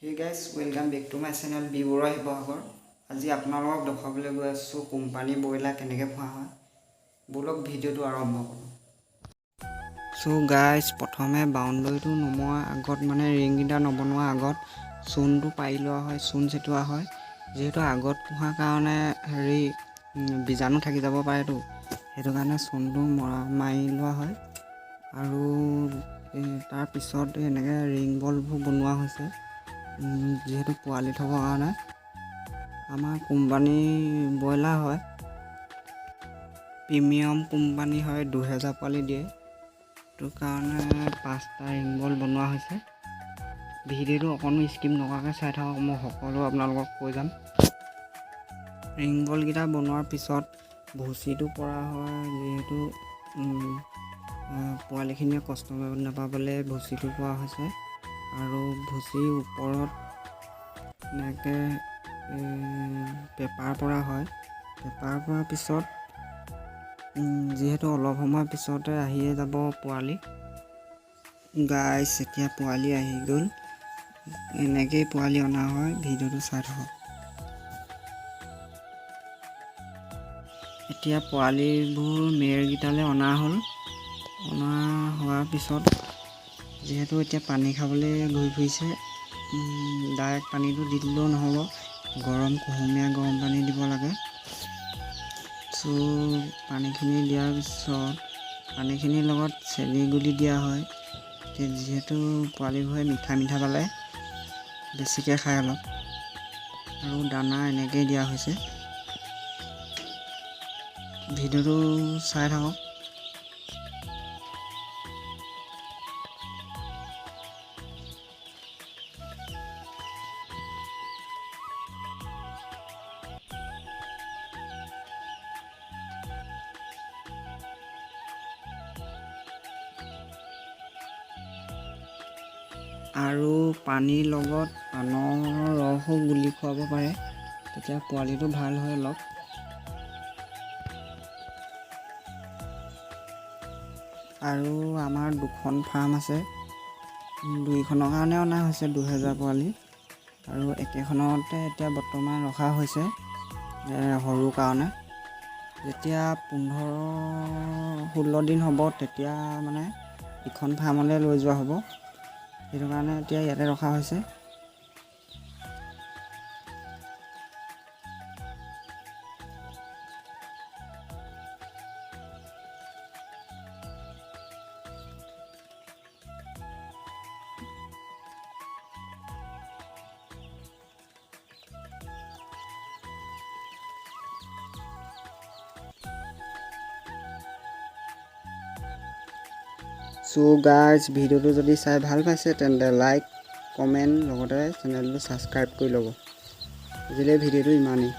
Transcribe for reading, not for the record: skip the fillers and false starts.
Hey guys, welcome back to my channel B Barua Sivasagar. আজি আপোনালোকক দেখুৱাবলৈ গৈ আছোঁ কোম্পানী ব্ৰইলাৰ কেনেকৈ পোহা হয়। ব'লক, ভিডিঅ'টো আৰম্ভ কৰোঁ। চ' গাইজ, প্ৰথমে বাউণ্ডৰীটো নমোৱাৰ আগত, মানে ৰিংকেইটা নবনোৱাৰ আগত চূণটো পাৰি লোৱা হয়, চূণ ছটিওৱা হয়। যিহেতু আগত পোহাৰ কাৰণে হেৰি বীজাণু থাকি যাব পাৰেতো, সেইটো কাৰণে চূণটো মাৰি লোৱা হয়। আৰু তাৰপিছত এনেকৈ ৰিং বলবোৰ বনোৱা হৈছে, যিহেতু পোৱালি থ'বৰ কাৰণে। আমাৰ কোম্পানী ব্ৰইলাৰ হয়, প্ৰিমিয়াম কোম্পানী হয়, 2000 পোৱালি দিয়ে। সেইটো কাৰণে পাঁচটা ৰিং বল বনোৱা হৈছে। ভিডিঅ'টো অকণো স্কিপ নকৰাকৈ চাই থাকক, মই সকলো আপোনালোকক কৈ যাম। ৰিং বলকেইটা বনোৱাৰ পিছত ভুচিটো পৰা হয়, যিহেতু পোৱালিখিনিয়ে কষ্ট নাপাবলৈ ভুচিটো পৰা হৈছে। আৰু ভুচিৰ ওপৰত এনেকৈ পেপাৰ পৰা হয়। পেপাৰ পৰাৰ পিছত, যিহেতু অলপ সময়ৰ পিছতে আহিয়ে যাব পোৱালি। গাইছ, এতিয়া পোৱালি আহি গ'ল। এনেকেই পোৱালি অনা হয়। ভিডিঅ'টো চাই থাকক। এতিয়া পোৱালিবোৰ মেৰকেইটালৈ অনা হ'ল। অনা হোৱাৰ পিছত যিহেতু এতিয়া পানী খাবলৈ ঘূৰি ফুৰিছে, ডাইৰেক্ট পানীটো দি দিলেও নহ'ব, গৰম কুহুমীয়া গৰম পানী দিব লাগে। চ' পানীখিনি দিয়াৰ পিছত পানীখিনিৰ লগত চেনি গুলি দিয়া হয়, যিহেতু পোৱালিবোৰে মিঠা মিঠা পালে বেছিকৈ খায় অলপ। আৰু দানা এনেকেই দিয়া হৈছে। ভিডিঅ'টো চাই থাকক। আৰু পানীৰ লগত পানৰ ৰসো গুলি খুৱাব পাৰে, তেতিয়া পোৱালিটো ভাল হয় অলপ। আৰু আমাৰ দুখন ফাৰ্ম আছে, দুইখনৰ কাৰণে অনা হৈছে 2000 পোৱালি। আৰু একেখনতে এতিয়া বৰ্তমান ৰখা হৈছে সৰু কাৰণে। যেতিয়া 15-16 দিন হ'ব, তেতিয়া মানে ইখন ফাৰ্মলৈ লৈ যোৱা হ'ব। সেইটো কাৰণে এতিয়া ইয়াতে ৰখা হৈছে। চ' গাইজ, ভিডিঅ'টো যদি চাই ভাল পাইছে তেন্তে লাইক, কমেণ্ট, লগতে চেনেলটো ছাবস্ক্ৰাইব কৰি ল'ব। আজিলৈ ভিডিঅ'টো ইমানেই।